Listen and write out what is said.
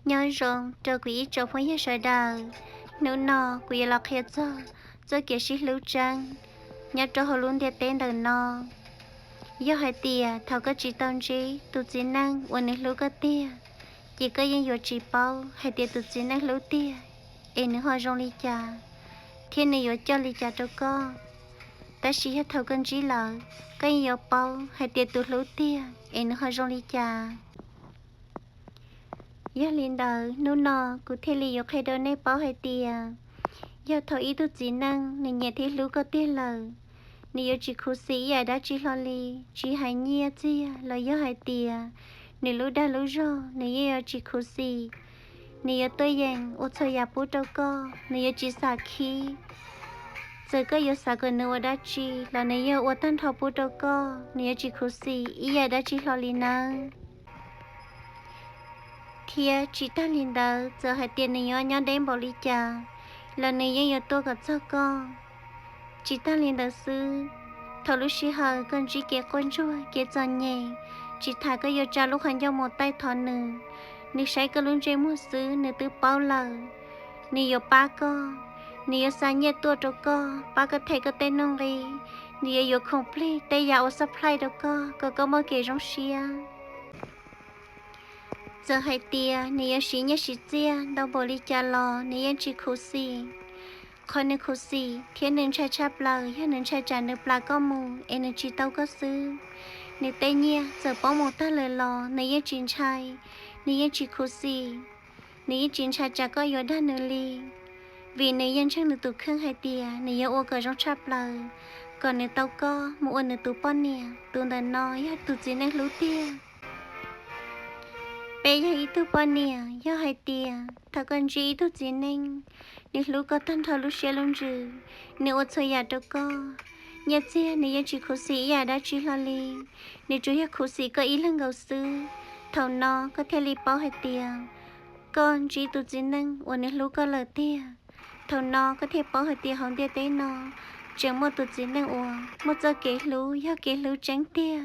Nyob zoo rau kuv ib tsoom phooj ywg sawv daws. Hnub no kuv yuav los qhia txog txoj kev sib hlub tseeb nyob rau hauv lub ntiaj teb ntawm no. Yog hais tias thaum koj tsis tau ntsib tus txiv neej uas nws hlub koj tiag, ces koj yeej yuav tsis paub hais tias tus txiv neej hlub tiag es nws ho zoo li cas, thiab nws yuav coj li cas rau koj. Tab sis yog thaum koj ntsib lawm, koj yeej yuav paub hais tias tus hlub tiag es nws ho zoo li cas. Yog li ntawd, hnub no kuv thiaj li yuav qhia rau nej paub hais tias, yog thaum ib tug txiv neej nws nyiam thiab hlub koj tiag lawm, nws yuav tsis khuv xim ib yam dab tsi hlo li, tsis hais nyiaj txiag los yog hais tias nws lub dag lub zog, nws yeej yuav tsis khuv xim. Nws yuav tuaj yeem ua txhua yam pub rau koj, nws yuav tsis xam khib. Txawm koj yuav xav kom nws ua dab tsi los nws yeej ua tag nrho pub rau koj, nws yuav tsis khuv xim ib yam dab tsi hlo li nawb. Thiab tsis tag li ntawd, txawm hais tias nws yuav nyob deb npaum li cas los nws yeej yuav tuaj kom txog koj. Tsis tag li ntawd xwb, thaum lub sij hawm koj ntsib kev quaj ntsuag kev txom nyem, tsis tas koj yuav tsa lub qhov ncauj mus taij thov nws, nws saib koj lub ntsej muag xwb nws twb paub lawm. Nws yuav pab koj, nws yuav xa nyiaj tuaj rau koj pab koj them koj tej nuj nqi, nws yuav yuav khoom plig tej yam ua supply rau koj kom koj muaj kev zoo siab. Txawm hais tias nws yuav siv nyiaj siv txiaj ntau npaum li cas los nws yeej tsis khuv xim. Qhov nws khuv xim thiab nws ntshai tshaj plaws yog nws ntshai tsam nws plam koj mus es nws tsis tau koj xwb. Nws tej nyiaj txawm poob mus tag lawm los nws yeej tsis ntshai, nws yeej tsis khuv xim, nws yeej tsis ntshai tsam koj yuav dag nws li. Vim nws yeej ntseeg nws tus kheej hais tias nws yuav ua kom zoo tshaj plaws, kom nws tau koj mus ua nws tus poj niam. Tus ntawm no yog tus txiv neej hlub tiag. Peb yog ib tug poj niam, yog hais tias thaum koj ntsib ib tug txiv neej, nws hlub koj tag nrho lub siab lub ntsws, nws ua txhua yam rau koj, nyiaj txiag nws yeej tsis khuv xim ib yam dab tsi hlo li, nws tsuas yog khuv xim koj ib leeg nkaus xwb, thaum no koj thiaj li paub hais tias koj ntsib tus txiv neej uas nws hlub koj lawm tiag. Thaum no koj thiaj paub hais tias hauv ntiaj teb no tseem muaj tus txiv neej uas muaj txoj kev hlub yog kev hlub tseeb tiag.